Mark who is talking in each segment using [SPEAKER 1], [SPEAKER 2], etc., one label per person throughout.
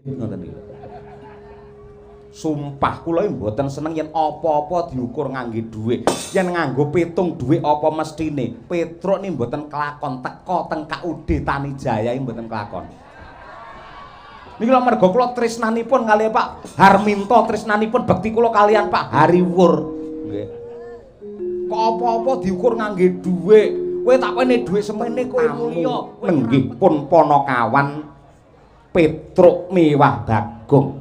[SPEAKER 1] Ngoten niku. Sumpah kula mboten seneng yen apa-apa diukur ngangge dhuwit. Yen nganggo pitung dhuwit apa mestine? Petruk ni mboten kelakon teka teng KUD Tani Jaya mboten kelakon. Niki lho mergo kula tresnanipun kaliyan Pak Harminto, tresnanipun bekti kula kaliyan Pak Hariwur. Nggih. Kok apa-apa diukur ngangge dhuwit? Kowe tak wene dhuwit semene kowe mulya. Nenggih pun Panakawan Petruk miwah Bagong.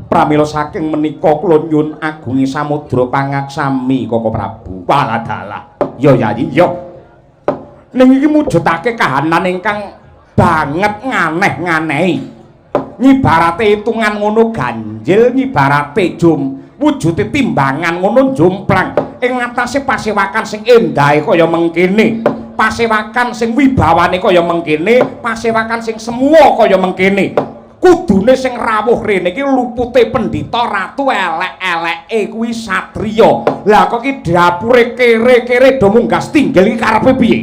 [SPEAKER 1] Pramila saking menika kula nyuwun agungi samudra pangaksami Koko Prabu. Walah dalah. Ya Yayi, ya. Ning iki mujudake kahanan ingkang banget nganeh-nganehi. Ngibarate hitungan ngono ganjil, ngibarate jum wujude timbangan ngono jomplang. Ing ngatasé pasewakan sing endahe kaya mengkene. Pasewakan sing wibawane kaya mengkene, pasewakan sing semua kaya mengkene. Kudune sing rawuh rene iki lupute pendhita ratu, elek-eleke kuwi satriya. Lah kok iki dapure kere-kere do munggah tinggil iki karepe piye?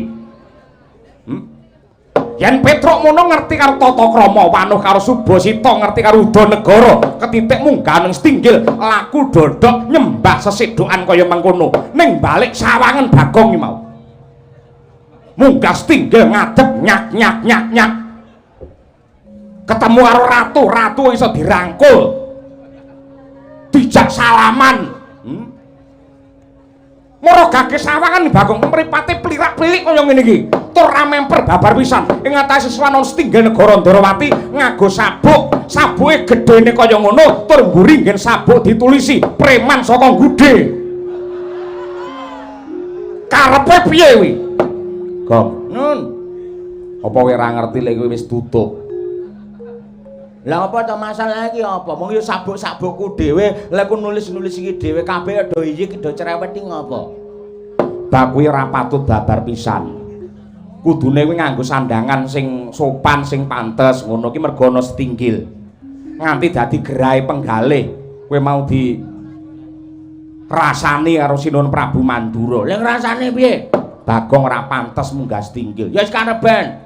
[SPEAKER 1] Yen Petruk mono ngerti karo tata krama, wanuh karo Subasita, ngerti karo Udanegara, ketitik munggah ning stinggil, laku dodok nyembah sesedokan kaya mengkono. Ning balik sawangen Bagong iki mau. Munggah stinggil ngadeg nyak nyak nyak nyak. Ketemu karo ratu, ratu iso dirangkul. Dijak salaman. Moro gage sawangan Bagong mripate plirak-plirik kaya ngene iki. Tur ra memper babar pisan. Ing atase swanon setinggil negara Ndarawati nganggo sabuk, sabuke gedene kaya ngono, tur mburi nggen sabuk ditulisi preman saka Nggude. Karepe piye kuwi? Gong,
[SPEAKER 2] Nun.
[SPEAKER 1] Apa kowe ora ngerti lek kowe wis tutup?
[SPEAKER 2] Lah apa to masalah iki apa? Mung yo sabuk-sabukku dhewe, lek ku nulis-nulis iki dhewe kabeh do iki do cerewet iki ngopo?
[SPEAKER 1] Bab kuwi ora patut babar pisan. Kudune kuwi nganggo sandangan sing sopan, sing pantes, ngono ki mergo ana setinggil. Nganti dadi gerahe penggalih, kowe mau di rasani karo Sinuhun Prabu Mandura.
[SPEAKER 2] Lah ngrasane piye?
[SPEAKER 1] Bagong ora pantes munggah setinggil.
[SPEAKER 2] Ya wis kareben.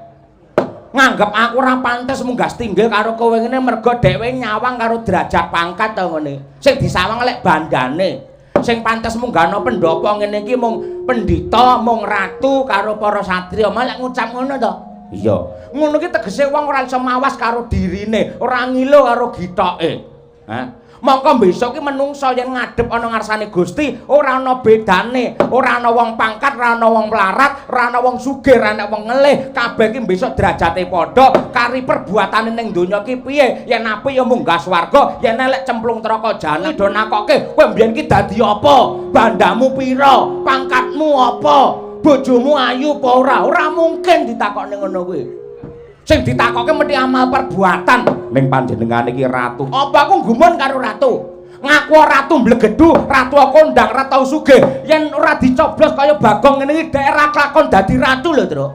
[SPEAKER 2] Nganggep aku ora pantes munggah setinggil karo kowe ngene mergo dhewe nyawang karo derajat pangkat to ngene. Sing disawang lek bandane. Sing pantes munggahno pendopo ngene iki mung pendhita, mung ratu karo para satriya. Malah ngucap ngono to.
[SPEAKER 1] Iya.
[SPEAKER 2] Ngono ki tegese wong ora iso mawas karo dirine, ora ngilo karo gitoke. Hah? Mongko besok ki menungso yen ngadhep ana ngarsane Gusti, ora ana bedane, ora ana wong pangkat, ora ana wong melarat, ora ana wong sugih, ora ana wong ngelih, kabeh ki besok derajate padha, kari perbuatane ning donya ki piye? Yen apik ya munggah swarga, yen elek cemplung neraka jahanam. Do nakokke, kowe mbiyen ki dadi apa? Bandamu pira? Pangkatmu apa? Bojomu ayu apa ora? Ora mungkin ditakokne ngono kuwi. Sing ditakoke mesti amal perbuatan.
[SPEAKER 1] Ning panjenengane iki ratu.
[SPEAKER 2] Apa aku gumun karo ratu? Ngaku ratu mblegedu, ratu kondang, ratu sugih. Yen ora dicoblos kaya Bagong ngene iki dhek ora kelakon dadi ratu lho, Truk.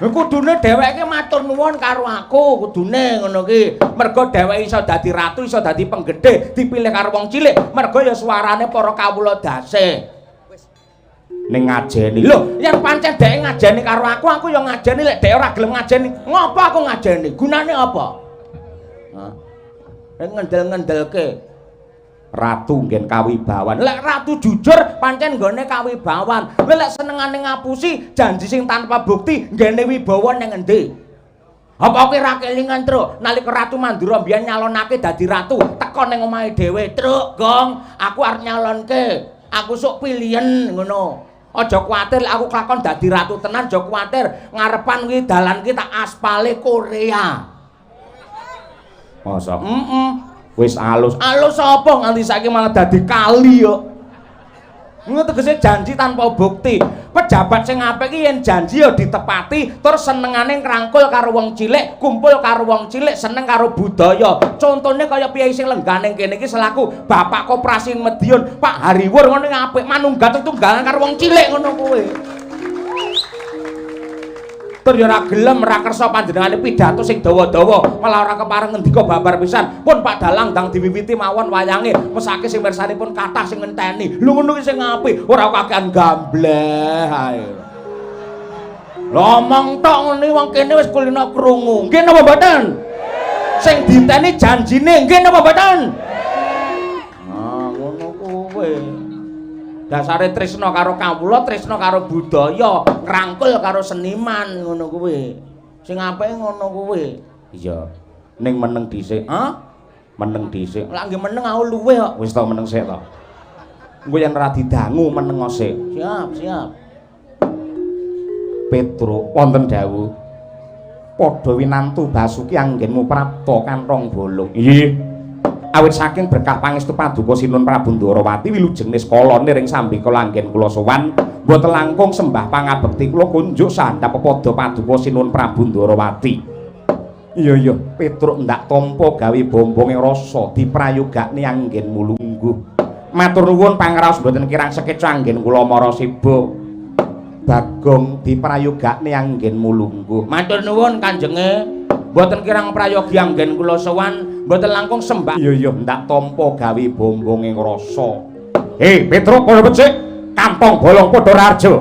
[SPEAKER 2] Lha kudune dheweke matur nuwun karo aku, kudune ngono ki. Mergo dheweke iso dadi ratu, iso dadi penggede, dipilih karo wong cilik, mergo ya suarane para kawula dase.
[SPEAKER 1] Ning ngajeni.
[SPEAKER 2] Lho, yen pancen dheke ngajeni karo aku, aku ya ngajeni. Lek dheke ora gelem ngajeni, ngopo aku ngajeni? Gunane apa? Hah? Nek ngendel-ngendelke
[SPEAKER 1] ratu nggen kawibawan.
[SPEAKER 2] Lek ratu jujur pancen nggone kawibawan. Lek senengane ngapusi, janji sing tanpa bukti, nggene wibawa ning endi? Apa kowe ra kelingan, Truk? Nalika Ratu Mandura mbiyen nyalonake dadi ratu, teko ning omahe dhewe, Truk, Gong, aku arep nyalonke. Aku sok pilihen ngono. Aja kuwatir lek aku kelakon dadi ratu tenan, aja kuwatir. Ngarepan kuwi dalan ki tak aspale Korea.
[SPEAKER 1] Masa?
[SPEAKER 2] Heeh.
[SPEAKER 1] Wis alus.
[SPEAKER 2] Alus apa nganti saiki malah dadi kali yo. Ngono tegese janji tanpa bukti. Pejabat sing apik ki yen janji ya ditepati, tur senengane ngrangkul karo wong cilik, kumpul karo wong cilik, seneng karo budaya. Contone kaya piye sing lenggah ning kene iki selaku Bapak Koperasi Mediun, Pak Hariwur ngono apik, manunggal tetunggalan karo wong cilik ngono kuwi. Tur ya ora gelem, ora kersa panjenengane pidato sing dawa-dawa, malah ora kepareng ngendika babar pisan. Pun Pak Dalang ndang diwiwiti mawon wayange, mesake sing mirsani pun kathah sing ngenteni. Lho ngono ki sing apik, ora kakean gambleh ae. Lho omong tok ngene wong kene wis kulino krungu. Nggih napa mboten? Sing diteni janjine nggih napa mboten? Ah, ngono kuwi. Dasare tresna karo kawula, tresna karo budaya, ngrangkul karo seniman ngono kuwi. Sing apike ngono kuwi.
[SPEAKER 1] Iya. Ning meneng dhisik.
[SPEAKER 2] Hah?
[SPEAKER 1] Meneng dhisik.
[SPEAKER 2] Lah nggih meneng aku luwe kok.
[SPEAKER 1] Wis to meneng sik to. Engko yen ora didangu meneng sik.
[SPEAKER 2] Siap, siap.
[SPEAKER 1] Petruk wonten dawuh. Padha winantu Basuki anggenmu prapta kanthong bolong. Nggih. Awit saking berkah pangestu paduka Sinuwun Prabu Ndorowati wilujeng niskala niring sambikala anggen kula sowan mboten langkung sembah pangabekti kula kunjuk sandhap pepada paduka Sinuwun Prabu Ndorowati. Iya iya, Petruk ndak tampa gawe bombonge rasa diprayogakne anggenmu lungguh. Matur nuwun pangraos mboten kirang sekeca anggen kula marasiba. Bagong diprayogakne anggenmu lungguh.
[SPEAKER 2] Matur nuwun kanjenge. Mboten kirang prayogi anggen kula sowan, mboten langkung sembah.
[SPEAKER 1] Iya iya, ndak tampa gawe bombonge rasa. Hei, Petruk padha becik, kampung bolong padha raharja.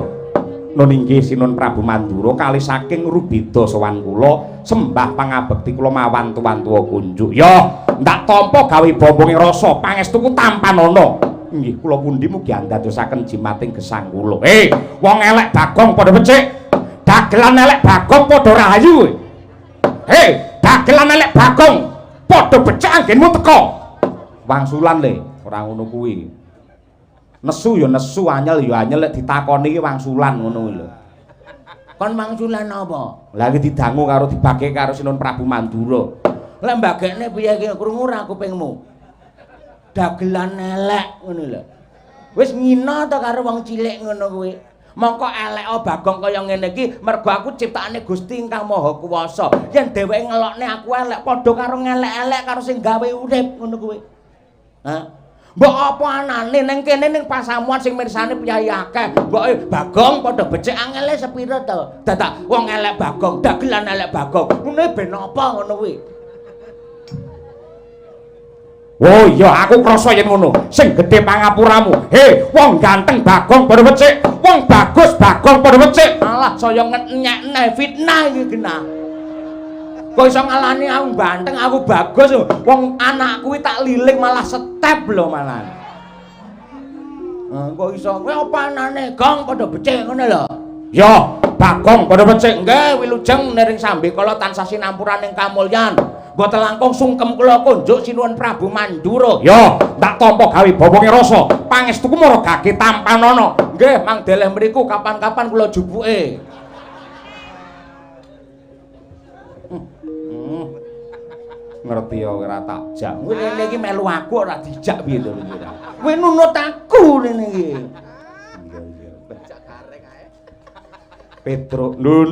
[SPEAKER 1] Nun inggih Sinuwun Prabu Mandura kalih saking rubeda sowan kula sembah pangabekti kula mawantu-wantu kunjuk. Ya, ndak tampa gawe bombonge rasa, pangestuku tampanana. Inggih kula pundi mugi andadosaken jimating gesang kula. Hei, wong elek Bagong padha becik. Dagelan elek Bagong padha rahayu. Hei, dagelan elek Bagong padha becik anggenmu teka. Wangsulan le, ora ngono kuwi. Nesu ya nesu, anyel ya anyel, lek ditakoni iki wangsulan ngono kuwi lho.
[SPEAKER 2] Kon wangsulan apa?
[SPEAKER 1] Lah iki didangu karo dibagek karo Sinuwun Prabu Mandura.
[SPEAKER 2] Lek mbagekne piye iki krungu ora kupingmu? Dagelan elek ngono lho. Wis ngina ta karo wong cilik ngono kuwi. Mongko eleko Bagong kaya ngene iki mergo aku ciptaane Gusti ingkang Maha Kuwasa. Yen dheweke ngelokne aku elek padha karo ngelek-elek karo sing gawe urip ngono kuwi. Hah? Mbok apa anane ning kene ning pasamuan sing mirsani priyayi akeh. Mboke Bagong padha becik angele sepira to? Dadak wong elek Bagong, dagelan elek Bagong. Ngene ben apa ngono kuwi?
[SPEAKER 1] Oh iya, aku krasa yen ngono. Sing gedhe pangapuramu. He, wong ganteng Bagong padha becik, wong bagus Bagong padha becik.
[SPEAKER 2] Alah saya ngenyekne fitnah iki genah. Kok iso ngalani aku ganteng, aku bagus. Wong anakku iki tak liling malah step lho malah. Kok iso? Kowe apa anane, Gong padha becik ngono lho.
[SPEAKER 1] Ya, Bagong padha becik.
[SPEAKER 2] Nggih, wilujeng niring sambikala tansah sinampuraning kamulyan. Mboten langkung sungkem kula kunjuk Sinuwun Prabu Mandura.
[SPEAKER 1] Ya, ndak tampa gawe bobonge rasa. Pangestuku maragake tampanana.
[SPEAKER 2] Nggih, mang deleh mriku kapan-kapan kula jupuke.
[SPEAKER 1] Ngerti ya ora tak jak.
[SPEAKER 2] Kowe rene iki melu aku ora dijak piye to kowe. Kowe nunut aku rene iki.
[SPEAKER 1] Iya iya. Petruk nun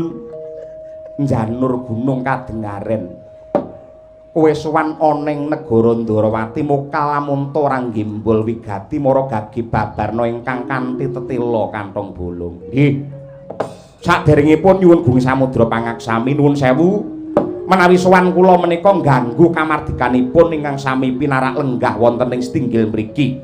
[SPEAKER 1] njanur gunung kadengaren. Kowe sowan ana ing negara Ndorowati mokal lamunta ora nggembol wigati maragage babarna ingkang kanthi tetela kantong bolong. Nggih. Saderengipun nyuwun Gung Samudra pangaksami nuwun sewu menawi sowan kula menika ngganggu kamardikanipun ingkang sami pinarak lenggah wonten ing setinggil mriki.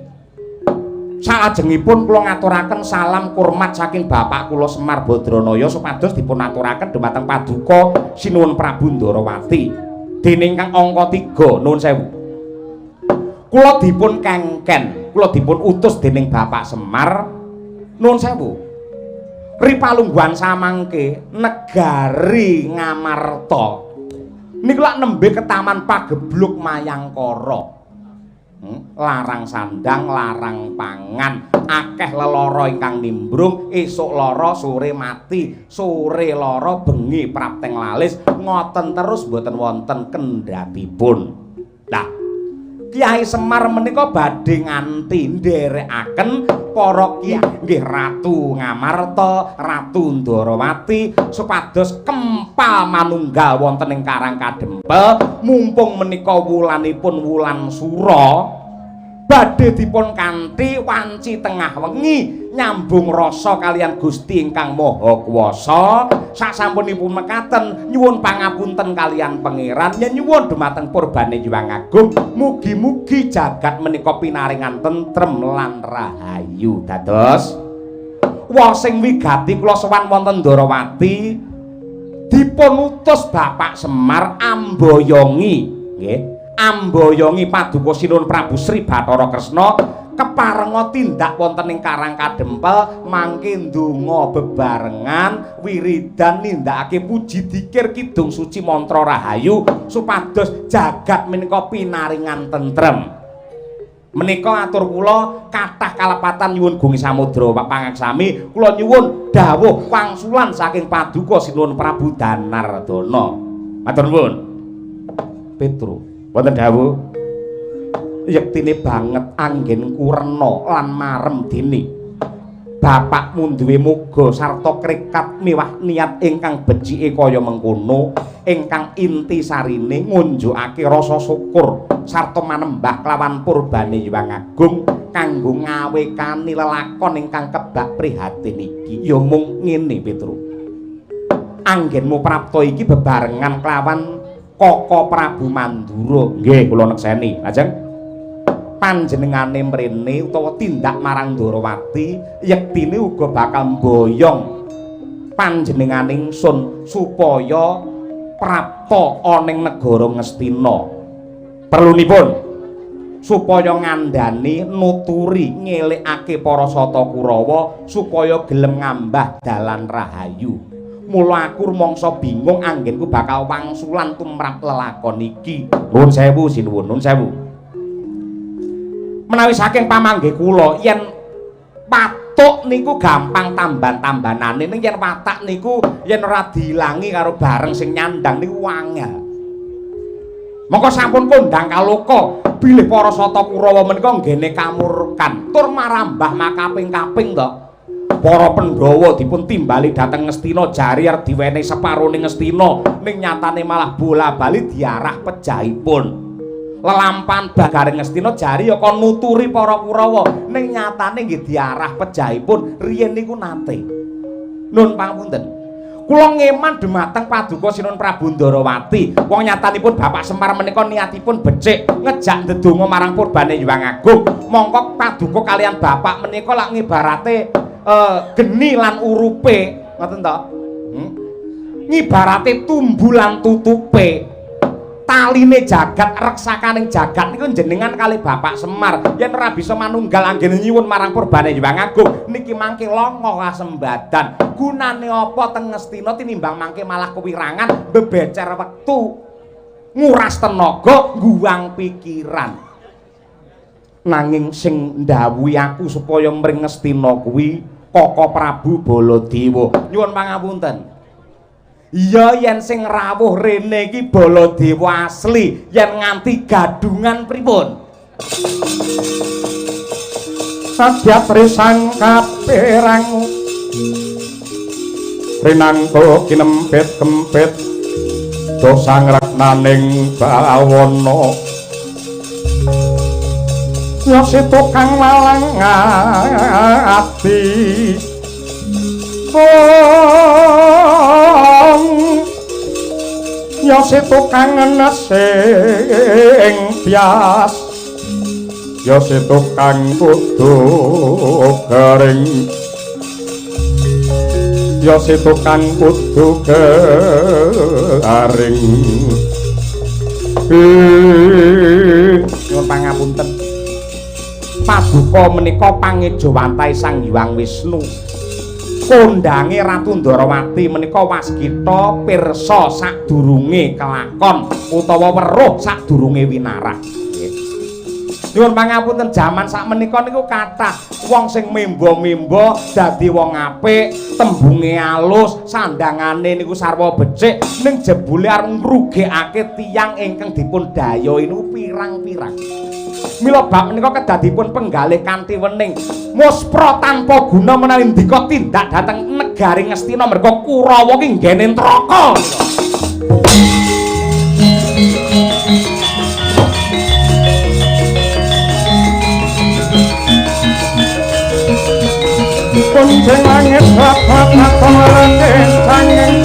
[SPEAKER 1] Salajengipun kula ngaturaken salam kurmat saking bapak kula Semar Badranaya supados dipun aturaken dumateng paduka Sinuwun Prabu Ndorowati. Dening kang angka 3 nuwun sewu. Kula dipun kengken, kula dipun utus dening Bapak Semar nuwun sewu. Ripalungguhan samangke negari Ngamarta niku lak nembe ketaman pagebluk Mayangkara. Larang sandang, larang pangan, akeh lelara ingkang nimbrung, esuk lara sore mati, sore lara bengi prapteng lalis, ngoten terus mboten wonten kendhatipun. Lah, Kyai Semar menika badhe nganti nderekaken para kyai nggih Ratu Ngamarta, Ratu Ndorowati supados kempal manunggal wonten ing Karang Kadempel mumpung menika wulanipun wulan Sura badhe dipun kanthi wanci tengah wengi nyambung rasa kaliyan Gusti ingkang Maha Kuwasa. Sasampunipun mekaten nyuwun pangapunten kaliyan Pangeran nyuwun dumateng purbane Hyang Agung mugi-mugi jagat menika pinaringan tentrem lan rahayu. Dados Wong sing wigati kula sowan wonten Ndarawati dipun utus Bapak Semar amboyongi, nggih, amboyongi Paduka Sinuwun Prabu Sri Bathara Kresna keparenga tindak wonten ing Karang Kadempel mangke ndonga bebarengan wiridan nindakake puji dikir kidung suci mantra rahayu supados jagat menika pinaringan tentrem. Menika atur kula kathah kalepatan nyuwun Gungi Samudra pangaksami kula nyuwun dawuh wangsulan saking Paduka Sinuwun Prabu Danardana. Matur nuwun. Petro, wonten dawuh. Yektine banget anggen kurna lan marem dene bapakmu duwe moga sarta krekat miwah niat ingkang becike kaya mengkono ingkang inti sarine ngunjukake rasa syukur sarta manembah kelawan purbane Hyang Agung kanggo ngawekani lelakon ingkang kebak prihatin iki. Ya mung ngene Petro, anggenmu prapta iki bebarengan kelawan Koko Prabu Mandura. Nggih, kula nekseni. Lajeng panjenengane mrene utawa tindak marang Ndarawati yektine uga bakal mboyong panjenengane ingsun supaya prapta ana ing negara Ngastina. Perlunipun supaya ngandhani nuturi ngelekake para Sata Kurawa supaya gelem ngambah dalan rahayu. Mula aku rumangsa bingung anggenku bakal wangsulan tumrap lelakon iki. Nuwun sewu sinuwun, nuwun sewu. Menawi saking pamanggih kula yen patuk niku gampang tamban-tambanane, ning yen watak niku yen ora diilangi karo bareng sing nyandang niku angel. Mongko sampun kondang kaloka bilih para Sata Kurawa menika nggene kamurkan tur marambah makaping-kaping to. Para Pandhawa dipun timbali dhateng Ngastina jari arep diwenehi separone Ngastina, ning nyatane malah bola-bali diarah pejahipun. Lelampan Bagaring Ngastina jari ya kon nuturi para Kurawa, ning nyatane nggih diarah pejahipun riyen niku nate. Nun pangapunten. Kula ngeman dumateng Paduka Sinuwun Prabu Ndarawati. Wong nyatanipun Bapak Semar menika niatipun becik ngejak ndedonga marang purbane Hyang Agung. Mongko paduka kalian bapak menika lak ngibarate geni lan urupe, ngoten to? Ngibarate tumbu lan tutupe. Taline jagat reksakaning jagat niku jenengan kali Bapak Semar. Yen ora bisa manunggal anggene nyuwun marang purbane Hyang Agung niki mangke longo kasembadan. Gunane apa teng Ngastina tinimbang mangke malah kewirangan bebecer wektu, nguras tenaga, ngguwang pikiran. Nanging sing ndhawuhi aku supaya mring Ngastina kuwi Koko Prabu Baladewa. Nyuwun pangapunten. Iya yen sing rawuh rene iki Baladewa asli, yen nganti gadungan pripun?
[SPEAKER 3] Sadyat risang kaperang rinangka kinempit kempit dosa ngreknaning bawana ya si tukang malang ati ya si tukang ngesing bias ya si tukang kudu garing ya si tukang kudu garing.
[SPEAKER 1] Nyuwun pangapunten. Paduka menika pangejawantahe Sang Hyang Wisnu. Kondange Ratu Ndarawati menika waskita pirsa sadurunge kelakon utawa weruh sadurunge winarah. Nyuwun pangapunten, jaman sakmenika niku kathah wong sing memba-memba dadi wong apik, tembunge alus, sandangane niku sarwa becik, ning jebule arep ngrugekake tiyang ingkang dipun dayohi niku pirang-pirang. Mila bab menika kedah dipun penggalih kanthi wening. Muspra tanpa guna menawi ndika tindak dhateng negari Ngastina merga Kurawa ki nggene neraka.
[SPEAKER 3] Kunjeng langit bapak kencanging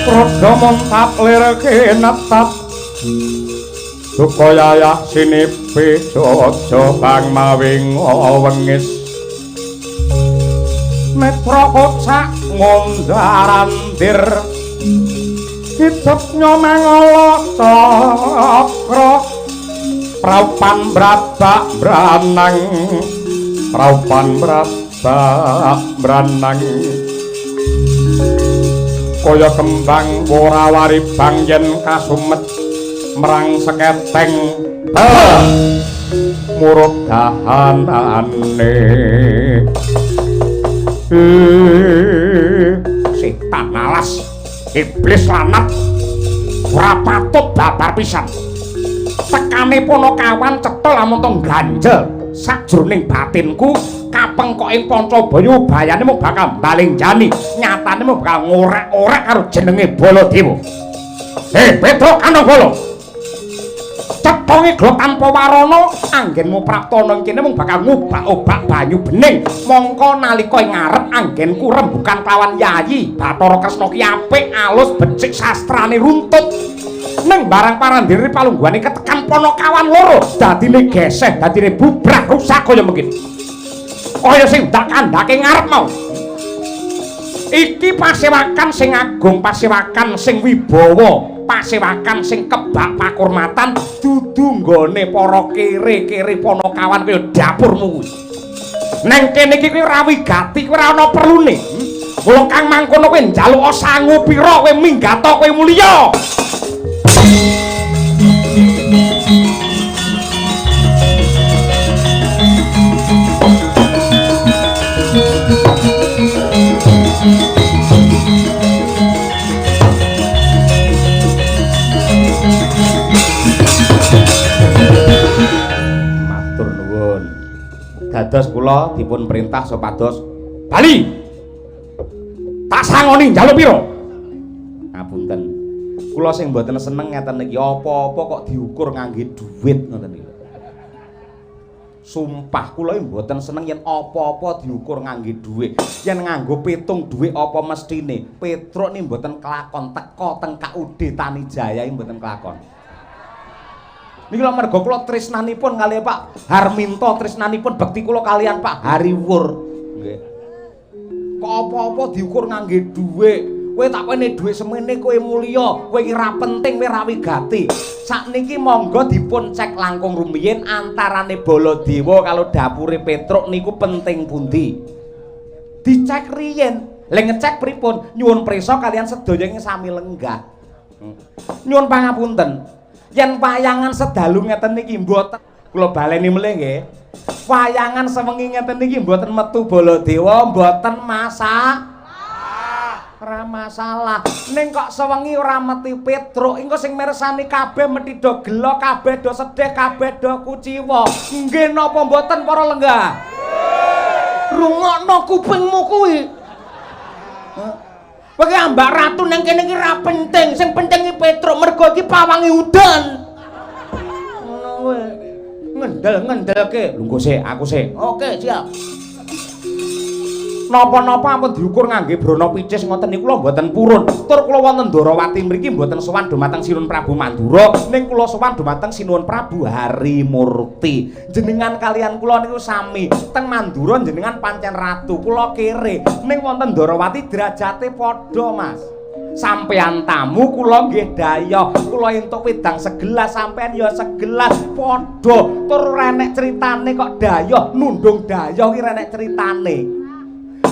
[SPEAKER 3] Praja montap lir kinetap duka yayah sinipi aja bang mawi wengis netra kocak ngondarandir hidup nyomengala cakra praupan brabak branang praupan brabak branang kaya kembang ora wari bang yen kasumet merang seketeng murub dahanane.
[SPEAKER 2] Setan alas iblis lanat ora patut babar pisan. Tekane Ponokawan cetha lamun to ganjel sajroning batinku kapengkok ing Pancabaya bayane mung bakal balenjani nyatane mung bakal ngorek-orek karo jenenge Baladewa. Hei Petruk Kananggala, cetha ngeglo tanpa warana anggenmu praptana kene mung bakal ngubak-obak banyu bening. Mongko nalika ing ngarep anggenku rembukan kelawan Yayi Bathara Kresna ki apik alus becik sastrane runtut. Neng barang parandiri palungguhane ketekan Ponokawan loro dadine geseh dadine bubrah rusak kaya mungkin kaya sing ndak kandhake ngarep mau. Iki pasewakan sing agung, pasewakan sing wibawa, pasewakan sing kebak pakurmatan dudu nggone para kere-kere Ponokawan kaya dapurmu kuwi. Neng kene iki kowe ora wigati, kowe ora ana perlune. Mula kang mangkono kowe njaluk sangu pira kowe minggat kowe mulya. Matur nuwun. Dados kula dipun perintah supados bali. Tak sangoni njaluk pira? Ngapunten. Kula sing mboten seneng ngeten iki apa-apa kok diukur ngangge dhuwit ngoten iki. Sumpah kula iki mboten seneng yen apa-apa diukur ngangge dhuwit. Yen nganggo pitung dhuwit apa mestine Petruk niki mboten kelakon teka teng KUD Tanijaya iki mboten kelakon. Niki lho mergo kula tresnanipun kaliyan Pak Harminto, tresnanipun bekti kula kaliyan Pak Hariwur. Nggih. Kok apa-apa diukur ngangge dhuwit. Kowe tak wene dhuwit semene kowe mulya, kowe iki ra penting, kowe ra wigati. Sakniki monggo dipun cek langkung rumiyin antarane Baladewa karo dapure Petruk niku penting pundi. Dicek riyin. Lha ngecek pripun? Nyuwun prisa kaliyan sedaya ing sami lenggah. Nyuwun pangapunten. Yen wayangan sedalu ngeten niki mboten kula baleni melih nggih. Wayangan sewengi ngeten niki mboten metu Baladewa, mboten masak. Ora masalah. Ning kok sewengi ora meti Petruk, engko sing mirsani kabeh mesti do gela, kabeh do sedih, kabeh do kuciwa. Nggih napa mboten para lenggah? Rungokno kupingmu kuwi. Kowe ki Mbak Ratu nang kene iki ora penting, sing penting iki Petruk mergo iki pawangi udan. Ngono kowe. Ngendel-ngendelke. Lungguh sik, aku sik. Oke, siap. Napa-napa ampun diukur ngangge brana picis ngoten niku kula mboten purun. Tur kula wonten Ndorowati mriki mboten sowan dumateng Sinuwun Prabu Mandura, ning kula sowan dumateng Sinuwun Prabu Harimurti. Jenengan kalian kula niku sami. Teng Mandura jenengan pancen ratu, kula kere. Ning wonten Ndorowati derajate padha, Mas. Sampeyan tamu kula nggih dayoh, kula entuk wedang segelas, sampeyan ya segelas padha. Tur ora enek critane kok dayoh, nundung dayoh ki ora enek critane.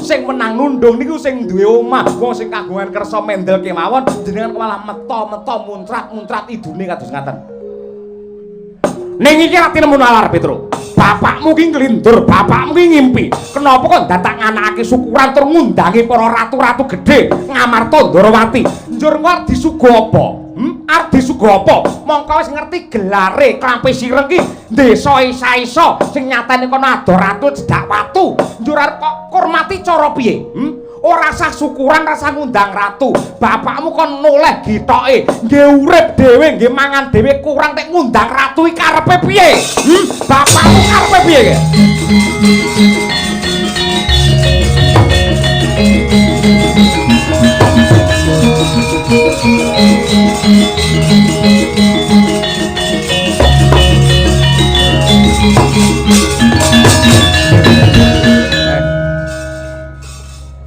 [SPEAKER 2] Sing menang nundung niku sing duwe omah, wong sing kagungan kersa mendel kemawon, jenengan malah meto-meto muncrat-muncrat idune kados ngaten. Ning iki ra tinemu nalar Petruk. Bapakmu ki nglindur, bapakmu ki ngimpi. Kenapa kok dadak nganakake syukuran tur ngundangi para ratu-ratu gedhe Ngamarta Ndorowati. Njur arep disuguh apa? Arep disuguh apa? Mongko wis ngerti gelare Klampe Sireng ki desa isa-isa sing nyatane kono ado ratu cedhak watu. Njur arep kok kurmati cara piye? Ora sah syukuran, rasa ngundang ratu. Bapakmu kon noleh gitoke, nggih urip dhewe, nggih mangan dhewe kurang nek ngundang ratu iki karepe piye? Bapakmu karepe piye ki?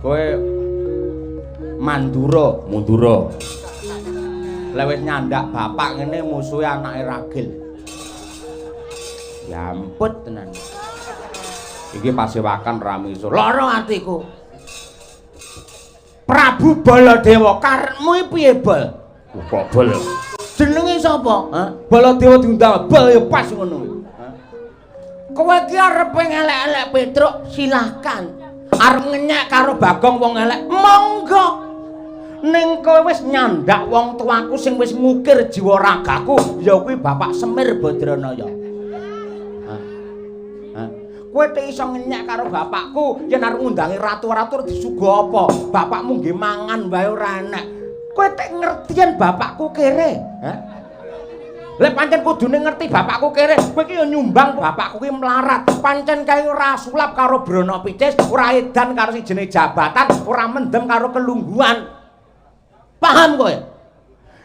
[SPEAKER 2] Kowe Mandura, Mundura. Lek wis nyandak bapak ngene musuhe anake ragil. Ya ampun tenan. Iki pasewakan ra miso. Lara atiku. Prabu Baladewa, karepmu iki piye, Bal?
[SPEAKER 3] Kok Bal?
[SPEAKER 2] Jenenge sapa? Hah? Baladewa diundang Bal ya pas ngono. Kowe iki arepe ngelek-elek Petruk, silahkan. Arep ngenyek karo Bagong wong elek, monggo. Ning kowe wis nyandak wong tuaku sing wis ngukir jiwa ragaku, ya kuwi Bapak Semir Badranaya. Hah? Kowe tek iso ngenyek karo bapakku yen arep ngundangi ratu-ratu disuguh apa? Bapakmu nggih mangan wae ora enek. Kowe tek ngerti yen bapakku kere? Hah? Lek pancen kudune ngerti bapakku kere, kowe iki ya nyumbang bapakku ki melarat. Pancen kae ora sulap karo Brana Picis, ora edan karo sing jenenge jabatan, ora mendem karo kelungguhan. Paham kowe?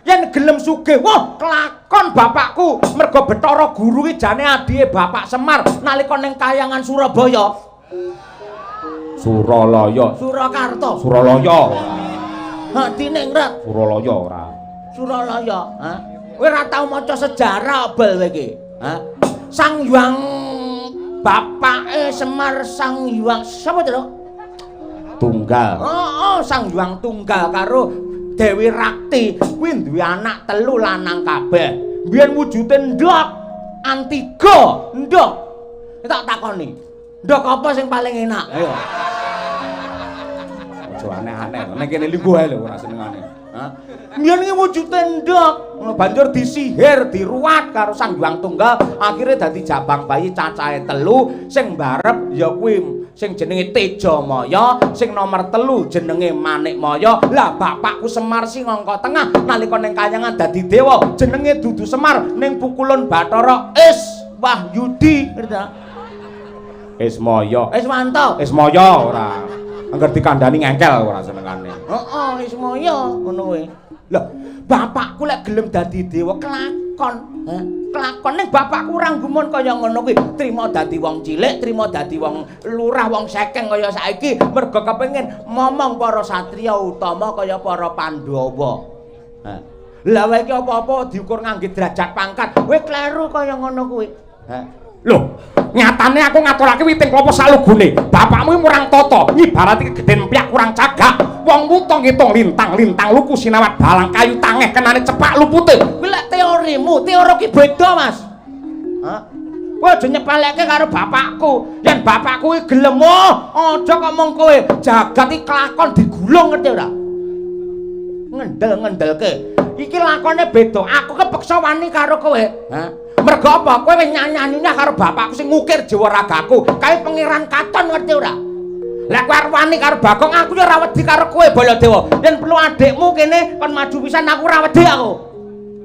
[SPEAKER 2] Yen gelem sugih, wah kelakon bapakku mergo Bathara Guru ki jane adike Bapak Semar nalika ning kayangan Surabaya.
[SPEAKER 3] Suralaya.
[SPEAKER 2] Surakarta.
[SPEAKER 3] Suralaya.
[SPEAKER 2] Hadiningrat.
[SPEAKER 3] Suralaya ora.
[SPEAKER 2] Suralaya, ha? Kowe ora tau maca sejarah bal kowe iki? Ha? Sang Hyang bapake Semar Sang Hyang sapa to?
[SPEAKER 3] Tunggal.
[SPEAKER 2] Heeh, Sang Hyang Tunggal karo Dewi Rakti kuwi duwe anak telu lanang kabeh. Biyen wujude ndhok Antiga, ndhok. Tak takoni. Ndhok apa sing paling enak?
[SPEAKER 1] Ayo. Aja aneh-aneh. Nek kene lungguh ae lho ora senengane.
[SPEAKER 2] Hah? Biyen iki wujude ndhok, banjur disihir, diruwat karo Sang Hyang Tunggal, akhire dadi jabang bayi cacahe telu, sing mbarep ya kuwi sing jenenge Tejamaya, sing nomor 3 jenenge Manikmaya. Lah bapakku Semar sing angka tengah nalika ning kayangan dadi dewa, jenenge dudu Semar ning pukulun Bathara Iswahyudi, ngerti ta?
[SPEAKER 3] Ismaya.
[SPEAKER 2] Iswanto.
[SPEAKER 3] Ismaya ora. Angger dikandani ngengkel ora senengane.
[SPEAKER 2] Heeh, Ismaya ngono kuwi. Lah, bapakku lek gelem dadi dewa kelakon, ha? Kelakon ning bapakku ora gumun kaya ngono kuwi. Trima dadi wong cilik, trima dadi wong lurah, wong sekeng kaya saiki, mergo kepengin momong para satriya utama kaya para Pandhawa. Ha. Lah wae iki apa-apa diukur ngangge derajat pangkat. Kowe kleru kaya ngono kuwi. Ha.
[SPEAKER 3] Loh, nyatane aku ngaturake witing klopo salugune. Bapakmu murang tata, ngibarati kegeden empyak kurang cagak. Wong wuta ngitung lintang-lintang luku sinawat balang kayu tangeh kenane cepak lupute.
[SPEAKER 2] Kuwi lek teorimu, teori ki beda, Mas. Hah? Kowe aja nyepelekke karo bapakku. Yen bapakku iki gelem, oh, aja kok mung kowe. Jagat iki kelakon digulung ngerti ora? Ngendel-ngendelke. Iki lakone beda. Aku kepeksa wani karo kowe. Hah? Mergo apa? Kowe wis nyanyi-nyanyi karo bapakku sing ngukir jiwa ragaku. Kae Pangeran Katon ngerti ora? Lah kowe arep wani karo Bagong, aku ya ora wedi karo kowe Baladewa. Yen perlu adikmu kene kon maju pisan aku ora wedi aku.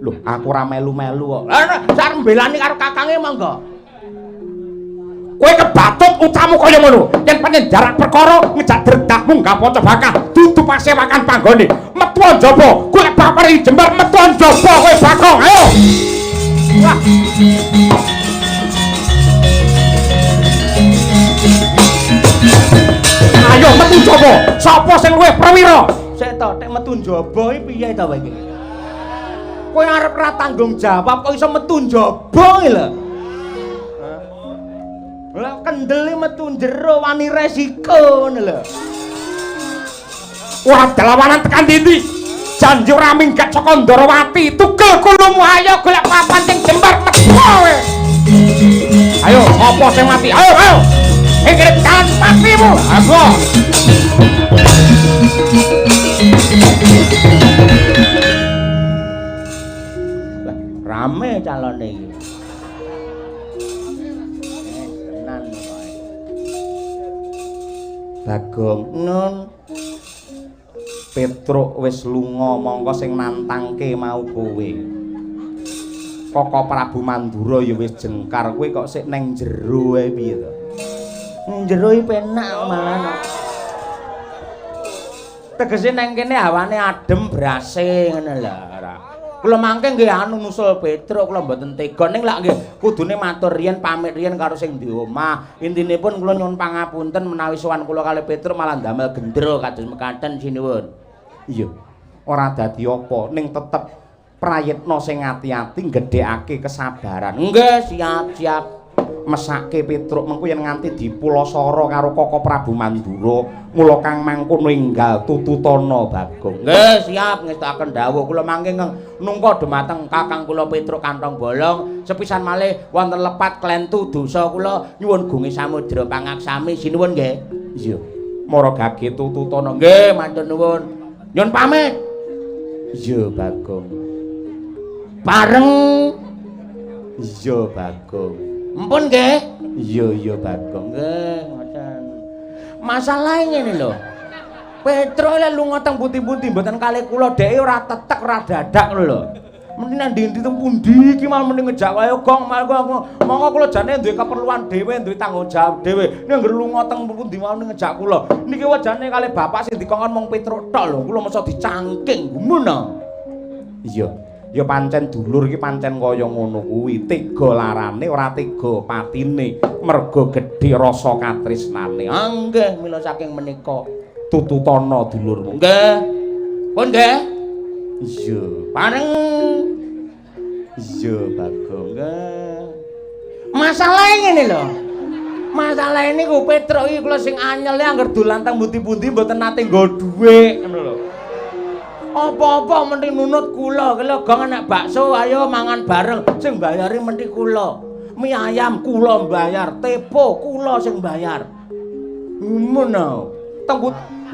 [SPEAKER 1] Loh, aku ora melu-melu kok.
[SPEAKER 2] Lah sak mbelani karo kakange monggo.
[SPEAKER 3] Kowe kebatut ucamu kaya ngono. Yen pancen jarak perkara ngejak dredakmu nggapaca bakah dudu pasewakan panggone. Metu njaba, kowe bapak iki jembar metu njaba kowe Bagong. Ayo.
[SPEAKER 2] Wah.
[SPEAKER 3] Ayo metu njaba. Sapa sing luwih prawira?
[SPEAKER 2] Sik to, nek metu njaba iki piye to kowe iki? Kowe arep ra tanggung jawab kok iso metu njaba iki lho. Lah kendele metu njero wani resiko ngono lho.
[SPEAKER 3] Ora delawanan tekan ndi-ndi. Janji ora minggat saka Ndarawati, tugel kulumu ayo golek papan sing jembar metu kowe. Ayo, sapa sing mati? Ayo, ayo. Ingkir kan patimu. Ayo.
[SPEAKER 2] Lah, rame calone iki. Tenan pokoke. Bagong nun.
[SPEAKER 1] Petruk wis lunga, mongko sing nantangke mau kowe. Koko Prabu Mandura ya wis jengkar, kowe kok sik neng jero ae piye to?
[SPEAKER 2] Neng jero iki penak malah. Tegese neng kene hawane adem brase ngono lho ora. Kula mangke nggih anu nusul Petruk, kula mboten tega ning lak nggih kudune matur riyen pamit riyen karo sing di omah. Intine pun kula nyuwun pangapunten menawi sowan kula kalih Petruk malah ndamel gendro kados mekaten sinuwun.
[SPEAKER 1] Iya, ora dadi apa ning tetep prayitna sing ati-ati gedhekake kesabaran.
[SPEAKER 2] Nggih, siap, siap.
[SPEAKER 1] Mesake Petruk mengko yen nganti dipulasara karo Koko Prabu Mandura, mula kang mangkono enggal tututana Bagong.
[SPEAKER 2] Nggih, siap ngestokaken dawuh. Kula mangke nungka dhumateng kakang kula Petruk kantong bolong. Sepisan malih wonten lepat klentu dosa kula nyuwun gunge samudra pangaksami sinuwun nggih.
[SPEAKER 1] Iya. Mara gage tututana.
[SPEAKER 2] Nggih, matur nuwun. Nyuwun pamit.
[SPEAKER 1] Iya, Bagong.
[SPEAKER 2] Bareng.
[SPEAKER 1] Iya, Bagong.
[SPEAKER 2] Empun nggih.
[SPEAKER 1] Iya, iya, Bagong.
[SPEAKER 2] Nggih, ngoten. Masalahe ngene lho. Petruk lek lunga teng pundi-pundi mboten kalih kula, dheke ora tetek ora dadak ngono lho.
[SPEAKER 1] Mending nang ndi-ndi teng pundi iki malah mending ngejak wae gong monggo kula jane duwe keperluan dhewe, duwe tanggung jawab dhewe. Nek anggere lunga teng pundi mawon ngejak kula. Niki wajane kalih bapak sing dikongkon mung Petruk tok lho, kula masa dicangking gumun. Iya. Ya pancen dulur iki pancen kaya ngono kuwi, tega larane ora tega patine, merga gedhe rasa katresnane.
[SPEAKER 2] Ah nggih, mila saking menika
[SPEAKER 1] tututana dulurmu.
[SPEAKER 2] Nggih. Pun nggih.
[SPEAKER 1] Iya.
[SPEAKER 2] Pareng.
[SPEAKER 1] Iya, Bagong.
[SPEAKER 2] Nggih. Masalahe ngene lho. Masalahe niku Petruk iki kula sing anyel angger dolan teng pundi-pundi mboten nate nggo dhuwit ngono lho. Apa-apa mesti nunut kula. Ki lho gong enek bakso ayo mangan bareng, sing mbayari mesti kula. Mie ayam kula mbayar, tepo kula sing mbayar. Ngono.
[SPEAKER 1] Teng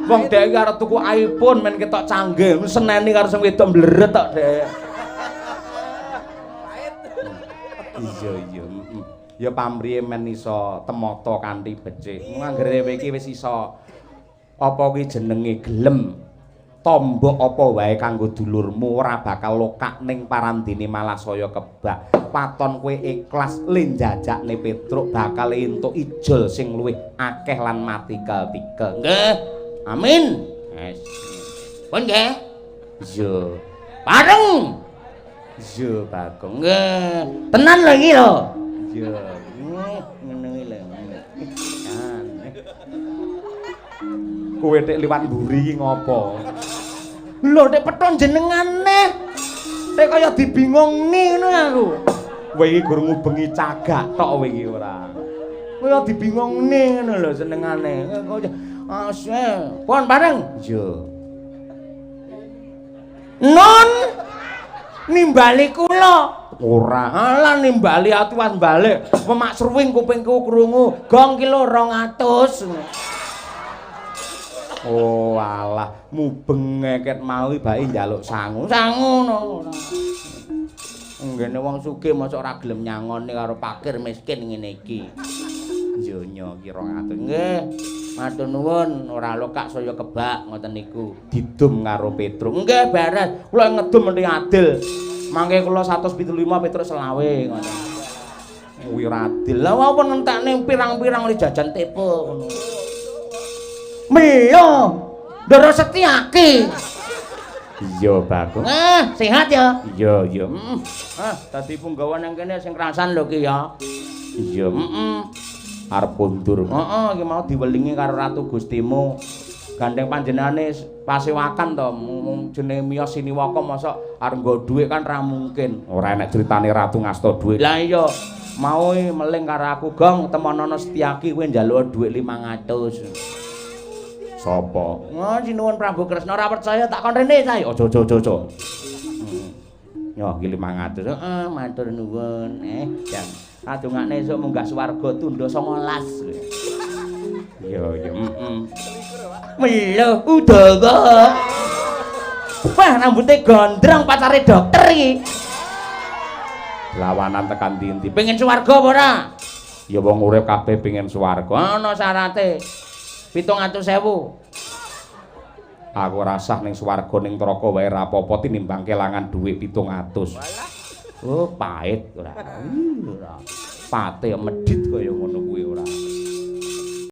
[SPEAKER 1] wong dhek iki arep tuku iPhone men ketok canggih, seneni karo sing wedok mbleret tok dhek. Iya, iya. Ya pamrihe men iso temata kanthi becik. Anggere kowe iki wis iso apa kuwi jenenge gelem tombok apa wae kanggo dulurmu, ora bakal lokak ning parandene malah saya kebak. Paton kowe ikhlas le njajakne Petruk bakal entuk ijol sing luwih akeh lan matikel-tikel.
[SPEAKER 2] Nggih. Amin. Wes. Pun nggih.
[SPEAKER 1] Iya.
[SPEAKER 2] Bareng.
[SPEAKER 1] Iya, Bagong.
[SPEAKER 2] Nggih. Tenan lho iki lho.
[SPEAKER 1] Iya.
[SPEAKER 2] Ngene iki lho.
[SPEAKER 1] Kowe tek liwat mburi iki ngopo?
[SPEAKER 2] Lho tek peton jenengane. Tek kaya dibingungne ngono aku.
[SPEAKER 1] Kowe iki gur ngubengi cagak tok kowe iki ora.
[SPEAKER 2] Kaya dibingungne ngono lho senengane. Asih. Pun bareng.
[SPEAKER 1] Iya.
[SPEAKER 2] Non nimbali kula.
[SPEAKER 1] Ora.
[SPEAKER 2] Alah nimbali atuan balik. Memak sruwing kupingku krungu. Gong ki lho 200.
[SPEAKER 1] Oh alah, mubeng ngeket mau bae njaluk sangu.
[SPEAKER 2] Sangu no ora. Nggene wong sugih mosok ora gelem nyangoni karo pakir miskin ngene iki.
[SPEAKER 1] Yo nyo ki 200.
[SPEAKER 2] Nggih. Matur nuwun, ora lokak saya kebak ngoten niku.
[SPEAKER 1] Didum karo Petruk.
[SPEAKER 2] Nggih, beres. Kula ngedum mesti adil. Mangke kula 175 Petruk 25 ngoten.
[SPEAKER 1] Kuwi ora adil.
[SPEAKER 2] Lah apa nentekne pirang-pirang li jajan tepo ngono. Mio, Ndoro Setiaki.
[SPEAKER 1] Iya, Bagong.
[SPEAKER 2] Ah, sehat ya?
[SPEAKER 1] Iya, iya.
[SPEAKER 2] Ah, dadi punggawa nang kene sing krasan lho ki ya.
[SPEAKER 1] Iya, heeh. Arep kondur.
[SPEAKER 2] Heeh, iki mau diwelingi karo Ratu Gustimu. Gandeng panjenengane pasewakan to, jenenge miyos siniwaka mosok arep nggo dhuwit kan ra mungkin.
[SPEAKER 1] Ora enek critane Ratu ngasta dhuwit.
[SPEAKER 2] Lah iya, mau meling karo aku, Gong, temonono Setiaki kowe njaluk dhuwit 500.
[SPEAKER 1] Sapa?
[SPEAKER 2] Oh, sinuwun Prabu Kresna ora percaya tak kon rene sae.
[SPEAKER 1] Aja aja aja aja. Yo iki 500.
[SPEAKER 2] Heeh, matur nuwun. Jang. Kadungane esuk munggah swarga tunda 19.
[SPEAKER 1] Iya, iya, heeh.
[SPEAKER 2] Melo Udawa. Wah, rambute gondrong pacare dokter iki.
[SPEAKER 1] Lawanan tekan ndi-ndi.
[SPEAKER 2] Pengen swarga apa ora?
[SPEAKER 1] Ya wong urip kabeh pengen swarga.
[SPEAKER 2] Ana syarate. 700.000.
[SPEAKER 1] Aku rasah ning swarga ning neraka wae ra apa-apa tinimbang kelangan dhuwit 700. Oh, pahit ora. Ora. Pate medhit kaya ngono.